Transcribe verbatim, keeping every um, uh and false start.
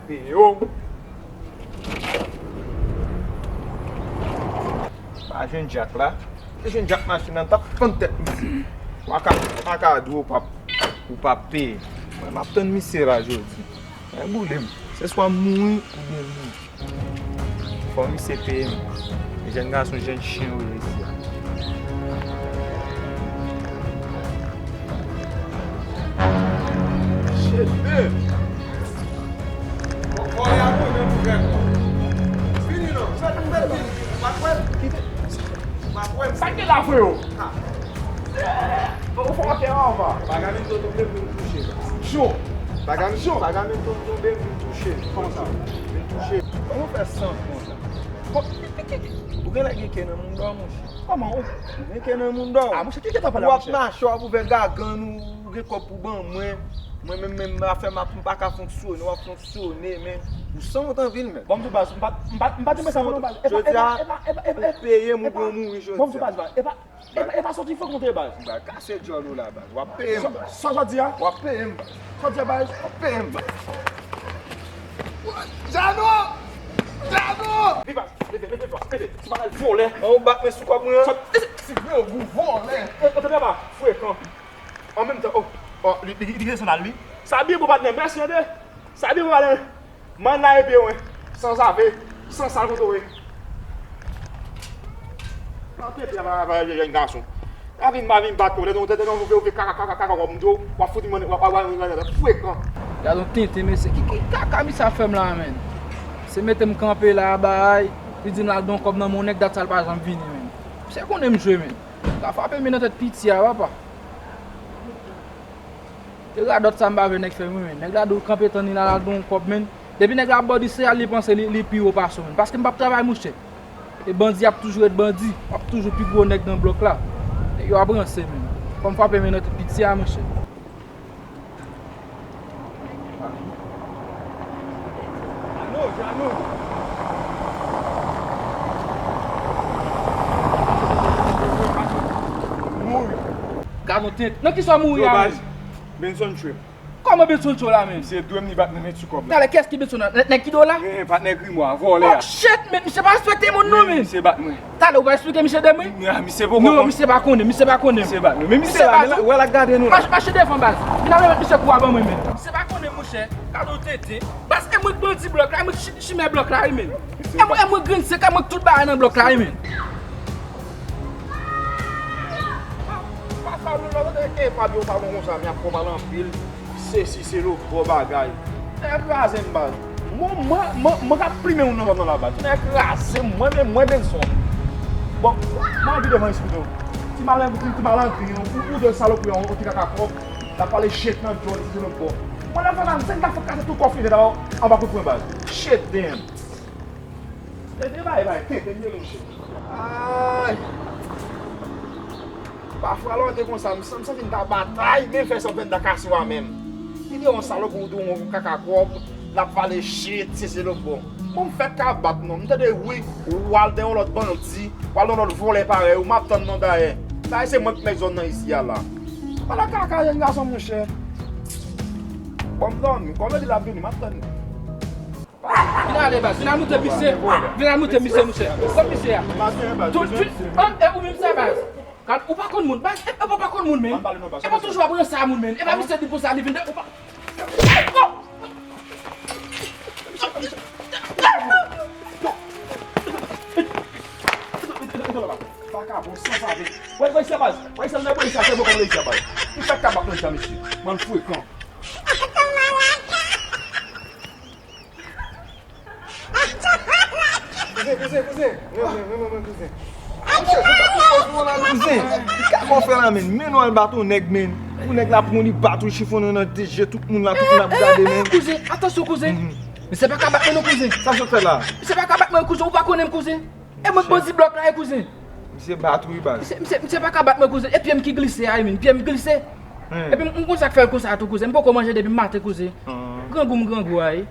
Yo. Pa jwenn Dyak la. Te jwenn Dyak machin nan t ap fann tèt misye. Ou pa ka, ou pa ka di w p ap, ou p ap peye. Mwen, m ap tann misye la jodi. Mwen boule m. Se swa m mouri oubyen m mouri. Fò misye peye m. E jèn gason, jèn chen yo ye isi a. Shit, man. Bon, vòlè a mwen menm pou fè kò. Fini non. Fè, fè, fini. Ou pa kwè m? Kite. Ou pa kwè m? Sa k gen la, freo? Ha. Bon, ou fè anpil anba. Bagay menm tonbe, m vin touche. Cho. Bagay menm, bagay menm tonbe, m vin touche. Kòman sa? Vin touche. Kòman w fè san konsa? Bon, ou genlè gen kè nan moun dò, monchè. Kòman ou? Ou gen kè nan moun dò. Ah, monchè, ki kè t ap pale la, monchè? W ap mache, w ap ouvè gagann ou, ou gen kòb pou ban mwen. Mwen menm, menm afè m ap, m pa ka fonksyone, w ap fonksyone, men ou san wont anvil, men. Bon, m di w baz, m pa, m pa, m pa di mwen sa, non, baz. Jodi a, ou peye m oubyen w mouri jodi a. Bon, m di w baz, baz. E pa, e pa, e pa sòti fò kontre, baz. M pral kase djòl ou la, baz. W ap peye m, baz. Sa w di a? W ap peye m, baz. Sa w di a, baz? W ap peye m, baz. Jano! Jano! Vin, baz. Leve, leve, baz. Leve. Ti bagay vòlè. An, ou bat mwen sou kòb mwen an? Ti grangou vòlè. E, e, tande pa, frekan. An menm tan, oh, oh, li, li, li gen sandal, wi. Sa byen bon, patnè. Mèsi, tande. Sa byen bon, patnè. Mann la epi wen, sanzave, sansal kote w ye. Nan tete a, jèn gason. Pa vin, pa vin bat ou, lè nou tete nou, ou vle, ou vle kaka, kaka, kaka, kòm do, w ap fout mwen, w ap, w ap, w ap, frekan. Gad yon tenten, mesye, ki, ki kaka misye ap fè m la, menn? Se mete m kanpe la, bay, li di m l al gen yon kòb nan men yon nèg, dat sa l pa janm vini, menn. Misye konnen m jwe, menn. Ka frape men nan tèt piti a, papa. E radòt sa m pa vle nèg fè m wi, men. Nèg la di w kanpe tann li la, l al gen yon kòb, men. Depi nèg la ap ba w di seyal, li panse li, li pi wo pase w, men. Paske m p ap travay, monchè. E bandi ap toujou ret bandi. W ap toujou pi gwo nèg nan blòk la. Nèg yo ap ranse, men. Fò m frape men nan tèt piti a, monchè. Jano, Jano. Mouri. Gad yon tenten. Nan kisa w mouri a, men? Benson tchwe m. Kòman Benson tchwe w la, men? Misye dwe m li bat mwen, men ti kòb la. Talè, kiyès ki Benson la? Nèg, nèg ki do la? Eh, patnè Grimwa, vòlè a. Oh, shit, men misye pa respekte moun, non, men. Misye bat mwen. Talè, ou pa eksplike misye de mwen? Non, misye poko. Non, misye pa konnen, misye pa konnen. Misye bat mwen. Men misye la, men la, wè l ap gade nou la. Mache, mache devan, baz. Vin al remèt misye kou a ban mwen, men. Misye pa konnen, monchè. Gade w tenten. Baz, e mwen k bandi blòk la, e mwen k chi-, chimè blòk la, wi, men. E mwen, e mwen grenn sèk, e mwen k tout bagay nan blòk la, wi, men. Pa, pa, pa, non, non, non, e, e, Fabio, pa bon konsa, men ap fò pale anpil. Sesi, se lòt bò bagay. Nèg kraze m, baz. Mwen, mwen, mwen, mwen k ap plimen moun nan zòn nan la, baz. Nèg kraze m, mwen menm, mwen Benson. Bon, mwen anvi devan espito. Ti maleng, ti, ti maleng, ou, ou de salopri, ou, ou ti kaka kòb. L ap pale shit nan djòl, ti se lòt bò. Mwen, lè m fè sa, m, se m ta fè kase tout kò file la, anba kout pwen, baz. Shit, damn. E, e, bay, bay, tenten, tenten, monchè. Ay. Pafwa lè w te konsa, m santi m ta batay, men fè sa w fè m ta kase w a menm. Li te yon salòp ou te yon kaka kòb, l ap pale shit, se se lòt bò. Bon, m fèk ka bat non, m tande wi, w al dèyè yon lòt bandi, w al dèyè yon lòt vòlè parèy ou, m ap tann non dayè. Dayè se mwen k mèt zòn nan isi a la. Pale kaka, jèn gason monchè. Bon, m dòmi, kòm yo di l ap vini, m ap tann li. Vin ale, baz. Vin al moute misye. Vin al moute misye, monchè. Kòm misye a. Tout, tout, an, e ou menm sa, baz. Gad, ou pa konn moun, baz. E, e, ou pa konn moun, men. E pa toujou ap ranse a moun, men. E pa misye di pou sa, li vin de, ou pa. Vakabon, sanzave. Wè, wè, sa, baz. Wè, sa, wè, sa, se bon kòm le sa, baz. Li fèk ka bat nan jan, mesye. Bann frekan. Kouzen, kouzen, kouzen. Mwen, mwen, mwen, mwen, mwen, kouzen. Monchè, se pa pou kòz mwen la, non. Kouzen, ki kaka w fè la, menn? Men w al bat yon nèg, menn. Pou nèg la pran li bat ou, chifonnen nan de je tout moun la, tout moun ap gade, menn. Kouzen, atansyon, kouzen. Misye pa ka bat mwen, non, kouzen. Sa w sot fè la? Misye pa ka bat mwen, kouzen. Ou pa konnen m, kouzen. E mwen k bandi blòk la, e, kouzen. Misye bat ou, wi, baz. Misye, misye, misye pa ka bat mwen, kouzen. E pye m ki glise a, wi, menn. Pye m glise. Epi m, m konn sa k fè l konsa tou, kouzen. M poko manje depi maten, kouzen. Grangou m grangou a, wi.